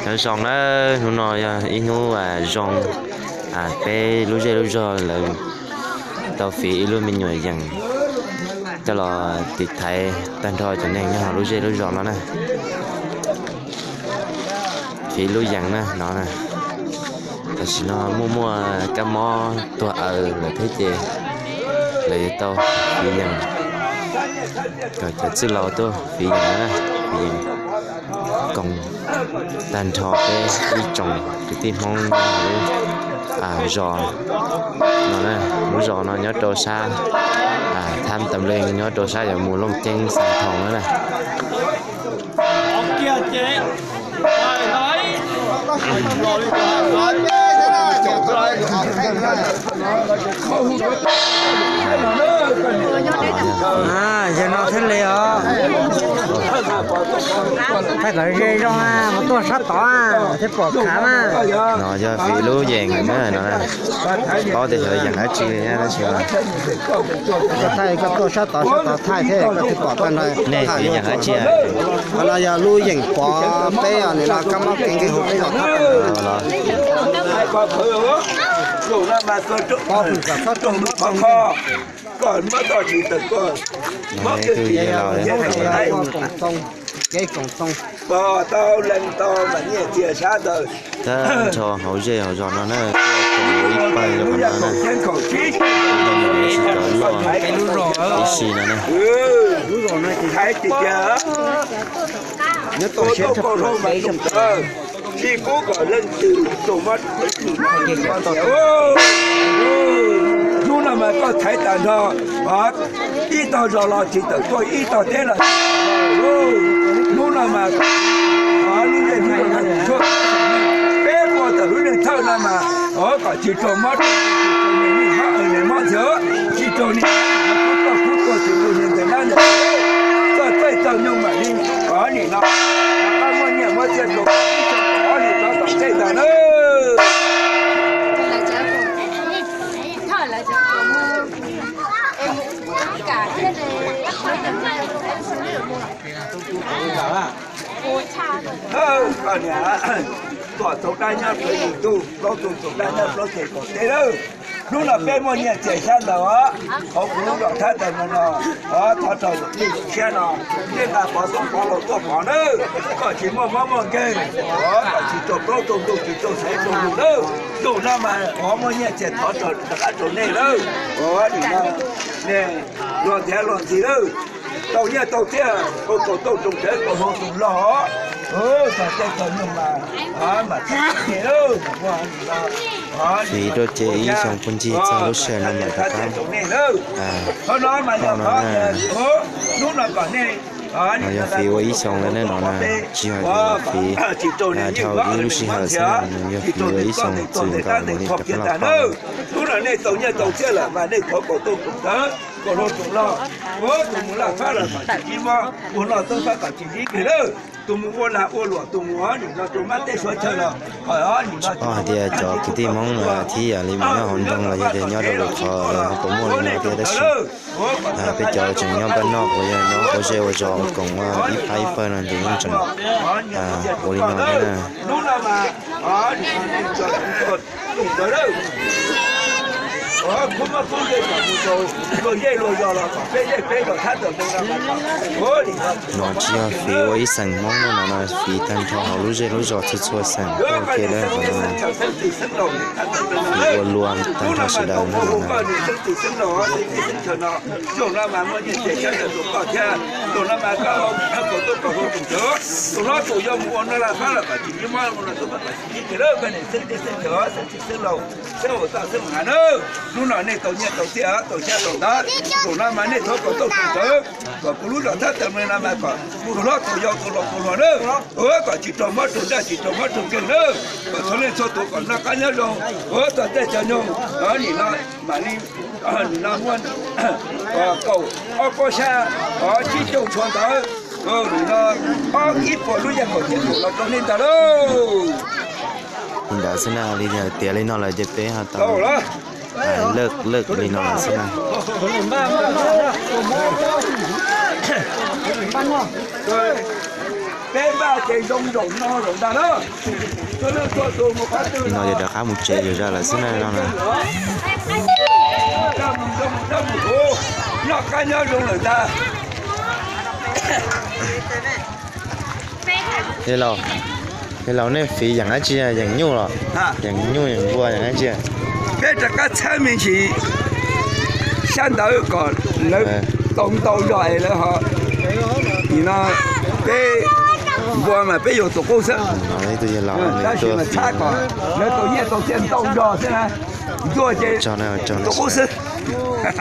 Nyob zoo na, hnub no yog ib hnub zoo, peb lub zej lub zog lawv tau fiv ib lub me nyuam yees coj los tiv thaiv tag nrho cov neeg nyob hauv lub zej lub zos no na. Fiv lub yees na no. Tam sim no muaj muaj kab mob tuag aws lawm thiab ces lawv yuav tau fiv yees kom cov txwj laus tuaj fiv yees na. Fiv yees koom tag nrho peb ib tsoom kwv tij Hmoob nyob hauv lub zos no. Lub zos no nyob rau sab Tham Tam Leej, nyob rau sab yuav mus Looj Ceeb Xeev Thoos na. Yog no thiaj li os. Thaij kom ze zoo, mus tuaj sab tod thiaj pom khav na. No yog fiv lub yees na no. Paub tias xyov yees dab tsi li tab sis thaij koj tuaj sab tod sab tod thaij thiab koj thiaj pom tag nrho. Nej fiv yees dab tsi? Qhov no yog lub yees pov peb os, nim no kab mob kev nkeeg hauv peb zos. Pov hwm kom txhob raug mob txoog. Tus yawg laus, kev koom txoog, pov tau lees tau mas nyiaj txiag sab ntawd. Tag nrho hauv zej hauv zos no na, ib pawg zoo li no na, tsis cov loj ib si no na. Tsis pub kom leej twg raug mob. Hnub no mas koj thaiv tag nrho, ib tog zos los tsis tawm tuaj, ib tog teb los. Hnub no mas lub zej lub zos tshuaj, peb puas tawm lub neej thawj no mas kom tsis raug mob, tsis raug niag mob ntxhias, tsis raug niag kub tuaj kub tuag tsis raug niag ntxeev dab ntxawg, txawj txawj txawj nyoog mam li nim no muaj nyiaj muaj txiaj rau ib xyoos ob hlis rov tom ntej ntag na. Tuam txaus dab nyob plaub ntug ntug, plaub ntug txaus dab nyob plaub teg kaum teb lawm. Hnub no peb muaj nyiaj txiag xyab ntawv os, qhov kuv lub zos Thab Taw no no, thov rau lub siab no, nej nqa pov toob pov hlau tuaj pov nawb, kom tsis muaj mob muaj nkeeg, kom tsis raug plaub raug ntug tsis raug xaiv raug lus nawb. Ntu no mas qhov muaj nyiaj txiag thov rau rov qab rau nej nawb. Nim no nej luag ntxhiav luag ntxhi lawm, tau nyiaj tau txiaj, ua kaum tooj roos rawv kaum hlau roos log, txog tej txog nyoog mas mam txog nej lawm. Fiv rau ces ib xyoos phooj ywg, txog lub sij hawm no mam rov qab. Qhov no mas yog qhov tias hnub no kom nej, no yog fiv ua ib xyoos lawm ne no na, tsis yog tias fiv dhau ib lub sij hawm xwb na, nws yog fiv ua ib xyoos txwm nkaus mam li rov qab los pom. Hnub no nej tau nyiaj tau txiaj lawm mas nej thov kaum tooj roos rawv kaum hlau roos log, tus mus laj fab los kom tsis sib mob, tus mus noj txob fab kom tsis sib kis lawm, tus mus ua lag ua luam tus mus nim no rau mab teb suav chaw los. Tsis paub hais tias cov kwv tij Hmoob thib yam li mus nyob hauv nroog los yog tias nyob rau lwm qhov puas muaj li no thiab tab sis peb cov tseem nyob npaj noj uas yog nyob ua zej ua zos ua koom ua ib phab ib pawg no ces yeej tseem ua li no thiab na. No tsis yog fiv ua ib xeem Hmoob no no, fiv tag nrho hauv lub zej lub zos txhua txhua xeem ua ke lawm qhov no. Fiv ua luag tag nrho sawv daws na no. Hnub no nej tau nyiaj tau txiaj tau xyab tau ntawv, tus no mas nej thov kom tau tus ntawd, kom kuv lub zos Thab Taw no mas kom tus hlob tus yau tus laus tus hluas na, kom tsis raug mob raug ntsaj tsis raug mob raug nkeeg na, kom txhua leej txhua tus kom noj qab nyob zoo, ua txog tej cov nyoog nim no mam li no muaj kaum ob pob xyab, tsib caug tshuav ntawv, nim no ob ib puas lub yaj kaum tib tus los rau nej ntag lauj. Li ntawd xwb na, li tiav li no lawm ces peb ho tau lawj lawj li no lawm xwb na. Peb npaj ces zoo zaum no zaum ntag na. Tus no ces rov qab mus tsev zom zaws lawm xwb na no na. Noj qab nyob zoo lawm ntag. Yawg laus, nej fiv yeem dab tsi, yeem nyuj los? Yeem nyuj yeem npua yeem dab tsi? Peb rov qab txhawb me ntsis sab ntawd kom lawv tau ntau zog es lawv ho, nim no peb npua mas peb yuav tus qub xwb. Tab sis mas txhab kom lawv tau nyiaj tau txiaj ntau zog xwb na. Ntuag ces tus qub xwb.